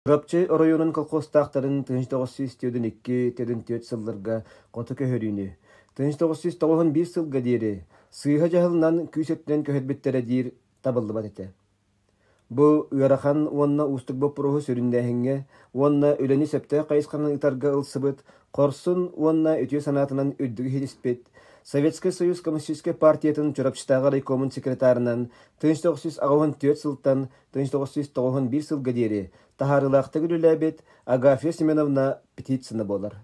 Чурапчы оройуонун колхозтаахтарын 1902-24 сылларга хоту көһөрүүнү, 1991 сылга диэри сыыһа дьаһалынан күүс өттүнэн көһөрбүттэрэ диир табыллыбат этэ. Бу ыарахан уонна уустук боппуруоһу сүрүннээһиҥҥэ уонна үлэни сөптөөх хайысханан ыытарга ылсыбыт хорсун уонна үтүө санаатынан үрдүгү ситиспит Советскай Союз Коммунистическай партиятын Чурапчытааҕы райкомун секретарынан 1984 сылтан 1991 сылга диэри таһаарыылаахтык үлэлээбит Агафья Семеновна Птицына буолар.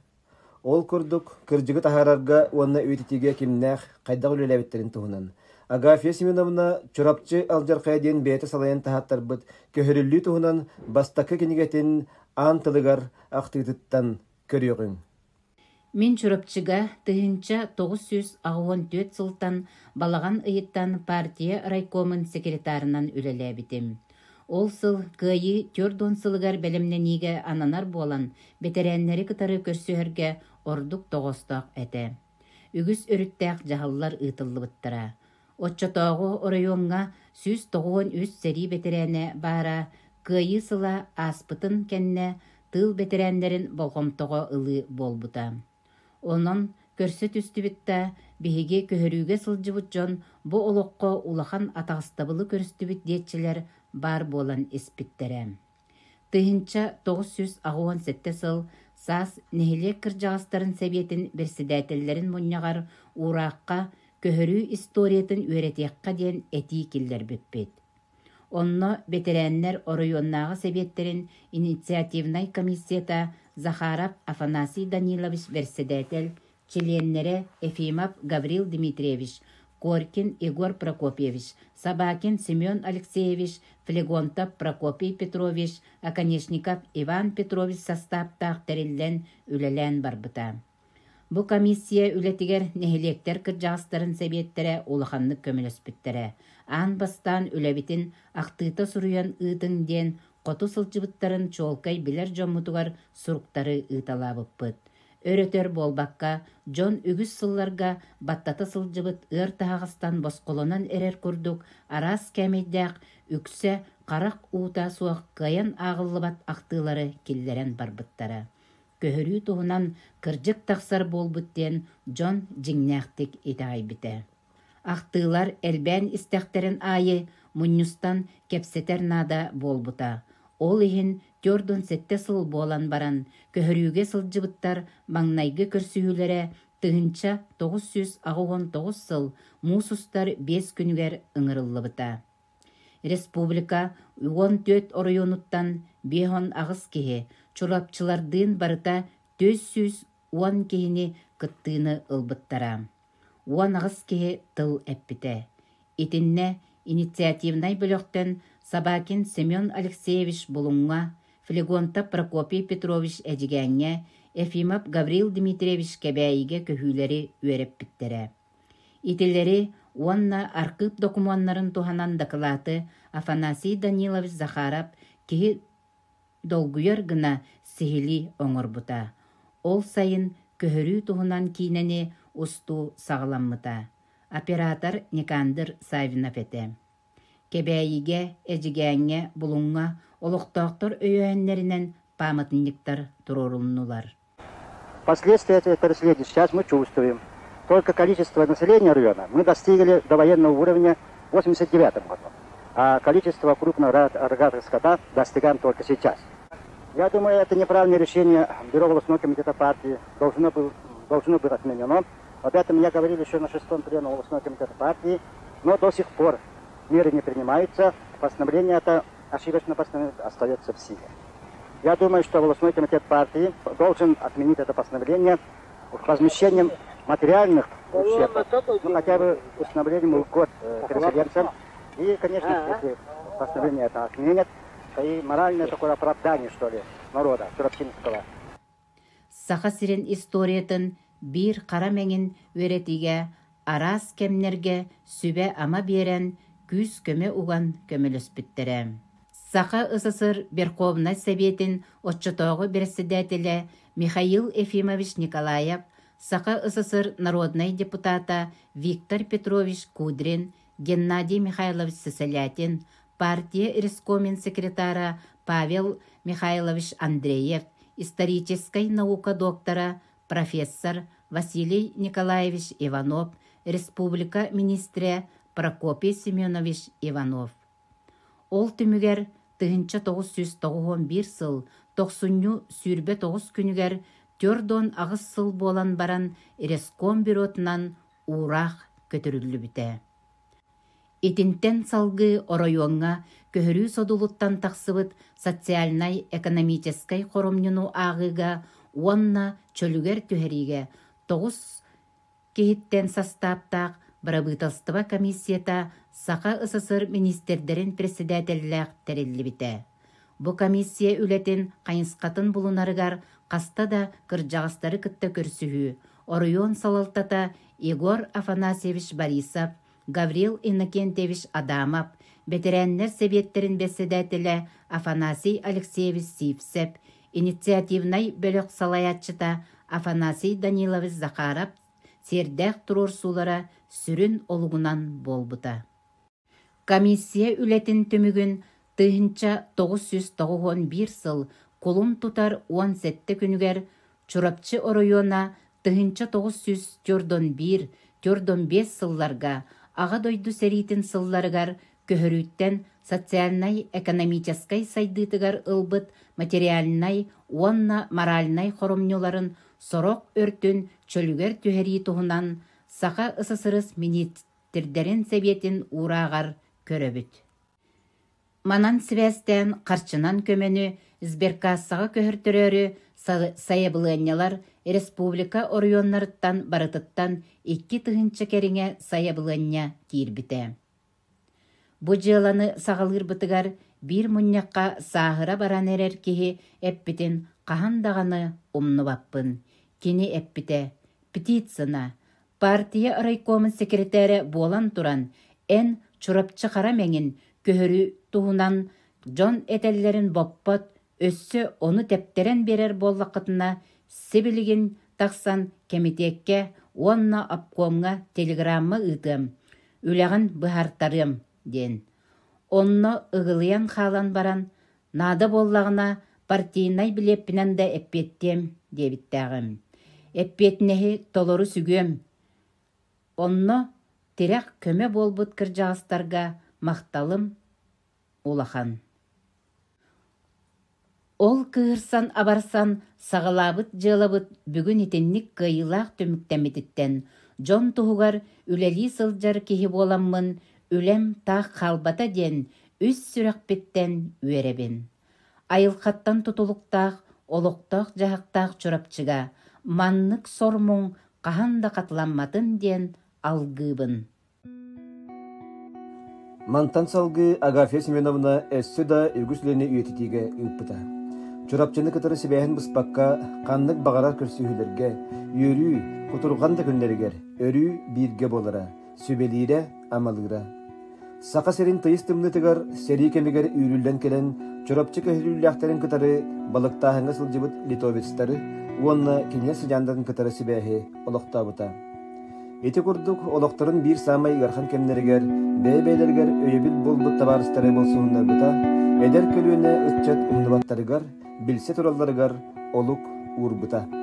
Ол курдук, кырдьыгы таһаарарга уонна үйэтитиигэ кимнээх, хайдах үлэлээбиттэрин туһунан Агафья Семеновна Чурапчы алдьархайа диэн бэйэтэ салайан таһааттарбыт көһөрүллүү туһунан бастакы кинигэтин аан тылыгар ахтыытыттан көрүөҕүҥ. Мин Чурапчыга 1984 сылтан балаҕан ыйыттан партия райкомун секретарынан үлэлээбитим. Ол сыл Кыайыы 40 сылыгар бэлэмнэниигэ ананар буолан, бэтэрээннэри кытары көрсүһэргэ ордук тоҕоостоох этэ. Үгүс өрүттээх дьаһаллар ыытыллыбыттара. Оччотооҕу оройуоҥҥа 193 сэрии бэтэрээнэ баара Кыайыы сыла ааспытын кэннэ тыыл бэтэрээннэрин болҕомтоҕо ылыы буолбута. Онон көрсө түстүбүт да, биһиги көһөрүүгэ сылдьыбыт дьон бу олоххо улахан атаҕастабылы көрүстүбүт диэччилэр баар буолан испиттэрэ. 1987 сыл саас нэһилиэк кырдьаҕастарын сэбиэтин бэрэссэдээтэллэрин мунньаҕар уураахха көһөрүү историятын үөрэтиэххэ диэн этии киллэрбиппит. Онно бэтэрээннэр оройуоннааҕы сэбиэттэрин инициативнай комиссията Захаров Афанасий Данилович бэрэссэдээтэл, чилиэннэрэ Ефимов Гаврил Дмитриевич, Коркин Егор Прокопьевич, Собакин Семен Алексеевич, Флегонтов Прокопий Петрович, Оконешников Иван Петрович састааптаах тэриллэн үлэлээн барбыта. Бу комиссия үлэтигэр нэһилиэктэр кырдьаҕастарын сэбиэттэрэ улаханнык көмөлөспүттэрэ. Аан бастаан үлэбитин ахтыыта суруйан ыытыҥ диэн хоту сылдьыбыттарын чуолкай билэр дьоммутугар суруктары ыыталаабыппыт. Өр-өтөр буолбакка, дьон үгүс сылларга баттата сылдьыбыт ыар таһаҕастан босхолонон эрэр курдук араас кээмэйдээх, үксэ харах уута суох кыайан ааҕыллыбат ахтыылары киллэрэн барбыттара. Көһөрүү туһунан кырдьык тахсар буолбут диэн дьон дьиҥнээхтик итэҕэйбитэ. Ахтыылар элбээн истэхтэрин аайы мунньустан кэпсэтэр наада буолбута. Ол иһин 47 сыл буолан баран, көһөрүүгэ сылдьыбыттар маҥнайгы көрсүһүүлэрэ 1989 сыл муус устар биэс күнүгэр ыҥырыллыбыта. Республика 14 оройуонуттан 58 киһи, Чурапчылардыын барыта 410 киһини кыттыыны ылбыттара. 18 киһи тыл эппитэ. Итиннэ инициативнай бөлөхтөн Собакин Семен Алексеевич Булуҥҥа, Флегонтов Прокопий Петрович Эдьигээҥҥэ, Ефимов Гаврил Дмитриевич Кэбээйигэ көһүүлэри үөрэппиттэрэ. Итилэри уонна архыып докумуоннарын туһанан дакылааты Афанасий Данилович Захаров киһи долгуйар гына сиһилии оҥорбута. Ол сайын көһөрүү туһунан киинэни устуу саҕаламмыта. Оператор Никандр Саввинов этэ. Кэбээйигэ, Эдьигээҥҥэ, Булуҥҥа олохтоохтор өйөөһүннэринэн пааматынньыктар туруорулуннулар. Последствия этого преследования сейчас мы чувствуем. Только количество населения района мы достигли до военного уровня в 1989 году, а количество крупного рогатого скота достигаем только сейчас. Я думаю, это неправильное решение Бюро областного комитета партии должно, был, должно быть отменено. Об этом я говорил еще на шестом пленуме областного комитета партии, но до сих пор меры не принимаются, постановление это ошибочное постановление остается в силе. Я думаю, что областной комитет партии должен отменить это постановление возмещением материальных ущербов, ну, хотя бы установлением льгот переселенцам. И, конечно, если постановление это отменят, то и моральное такое оправдание, что ли, народа Чурапчинского. Саха сирин историятын биир хара мэҥин үөрэтиигэ араас кэмнэргэ сүбэ-ама биэрэн, күүс-көмө уган көмөлөспүттэрэ. Саха СССР Верховнай Сэбиэтин оччотооҕу бэрэссэдээтэлэ Михаил Ефимович Николаев, Саха СССР народнай депутата Виктор Петрович Кудрин, Геннадий Михайлович Сысолятин, партия рескомин секретара Павел Михайлович Андреев, историческай наука доктора, профессор Василий Николаевич Иванов, республика министрэ Прокопий Семенович Иванов. Ол түмүгэр 1991 сыл тохсунньу 29 күнүгэр 48 сыл буолан баран Реском бюротунан уураах көтүрүллүбүтэ. Итинтэн салгыы оройуоҥҥа көһөрүү содулуттан тахсыбыт социальнай-экономическай хоромньуну ааҕыыга уонна чөлүгэр түһэриигэ тоҕус киһиттэн састааптаах Бырабыыталыстыба комиссията Саха СССР министрдэрин председателлээх тэриллибитэ. Бу комиссия үлэтин хайысхатын булунарыгар хаста да кырдьаҕастары кытта көрсүһүү, оройуон салалтата Егор Афанасьевич Борисов, Гаврил Иннокентьевич Адамов, бэтэрээннэр сэбиэттэрин бэссэдээтэлэ Афанасий Алексеевич Сивцев, инициативнай бөлөх салайааччыта Афанасий Данилович Захаров сиэрдээх туруорсуулара сүрүн олугунан буолбута. Комиссия үлэтин түмүгүн 1991 сыл кулун тутар 17 күнүгэр Чурапчы оройуона 1941-45 сылларга Аҕа дойду сэриитин сылларыгар көһөрүүттэн социальнай-экономическай сайдыытыгар ылбыт материальнай уонна моральнай хоромньуларын сорох өртүн чөлүгэр түһэрии туһунан Саха ССРС Министрдэрин Сэбиэтин уурааҕар көрөбүт. Манан сибээстээн харчынан көмөнү сберкассаҕа көһөртөрөөрү сайабылыанньалар республика оройуоннарыттан барытыттан 2000 кэриҥэ сайабылыанньа киирбитэ. Бу дьыаланы саҕалыырбытыгар биир мунньахха сааһыра баран эрэр киһи эппитин хаһан даҕаны умнубаппын. Кини эппитэ: «Птицына, партия райкомун секретарэ буолан туран, эн Чурапчы хара мэҥин көһөрүү туһунан дьон этэллэрин боппот, өссө ону тэптэрэн биэрэр буоллаххытына, сибилигин тахсан кэмитиэккэ уонна обкомҥа телеграмма ыытыам, үлэҕин быһаартарыам» диэн. Онно ыгылыйан хаалан баран, наада буоллаҕына партийнай билиэппинэн да эппиэттиэм диэбиттээҕим. Эппиэтинэһи толору сүгүөм. Онно тирэх көмө буолбут кырдьаҕастарга махталым улахан. Ол кыыһырсан-абарсан саҕалаабыт дьыалабыт бүгүн итинник кыайыылаах түмүктэммититтэн дьон туһугар үлэлии сылдьар киһи буоламмын үлэм таах хаалбата диэн үс сүрэхпиттэн үөрэбин. Айылҕаттан тутулуктаах, олохтоох-дьаһахтаах Чурапчыга маннык сор-муҥ хаһан да хатыламматын диэн алгыыбын. Мантан салгыы Агафья Семеновна өссө да үгүс үлэни үйэтитиигэ ыыппыта. Чурапчыны кытары сибээһин быспакка ханнык баҕарар көрсүһүүлэргэ, үөрүү, кутурҕан да күннэригэр өрүү бииргэ буолара, сүбэлиирэ, амалыыра. Саха сирин тыйыс тымныытыгар сэрии кэмигэр үүрүллэн кэлэн Чурапчы көһөрүүллээхтэрин кытары балыктааһыҥҥа сылдьыбыт литовецтары уонна кинилэр сыдьааннарын кытары сибээһи олохтообута. Ити курдук олохторун биир саамай ыарахан кэмнэригэр бэйэ-бэйэлэригэр өйөбүл буолбут табаарыстары булсуһуннарбыта, эдэр көлүөнэ ыччат умнубаттарыгар, билсэ туралларыгар олук уурбута.